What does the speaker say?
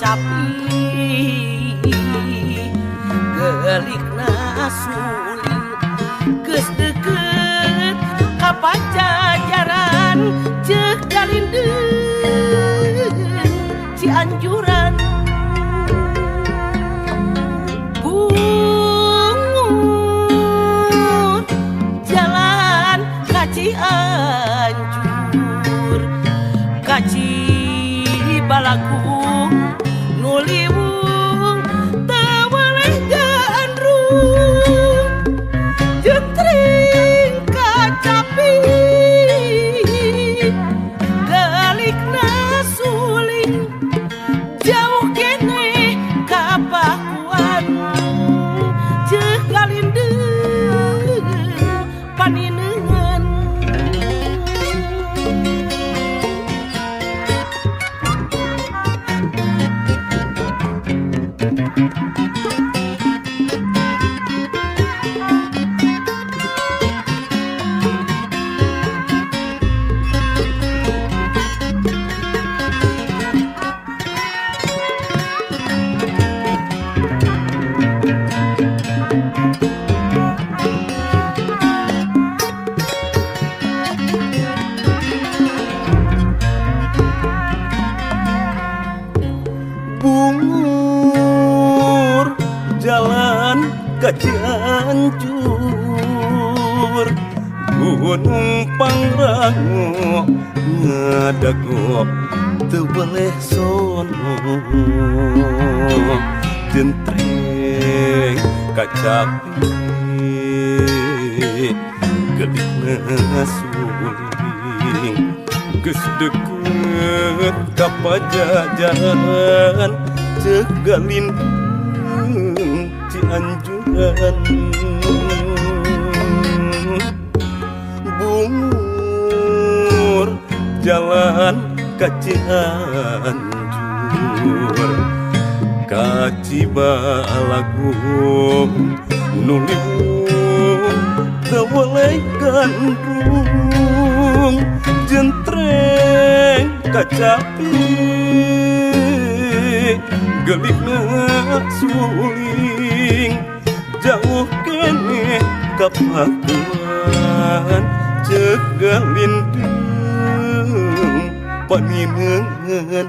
Kacapi gelikna suling geus deukeut ka Pajajaran ceuk galindeung Cianjuran. Bungur jalan ka Cianjur ka Cibalagung nu liwung teu weleh gandrung jentring kacapi gelikna suling jauh keneh ka Pakuan ceuk galindeung panineungan. Bungur jalan ka Cianjur Gunung Pangrango ngadago teu weleh sono jentreng kacapi gelikna suling geus deukeut ka Pajajaran ceuk galindeung Cianjuran. Bungur jalan ka Cianjur ka Cibalagung nu liwung teu weleh gandrung jentreng kacapi gelikna suling jauh keneh ka Pakuan ceuk galindeung panineungan.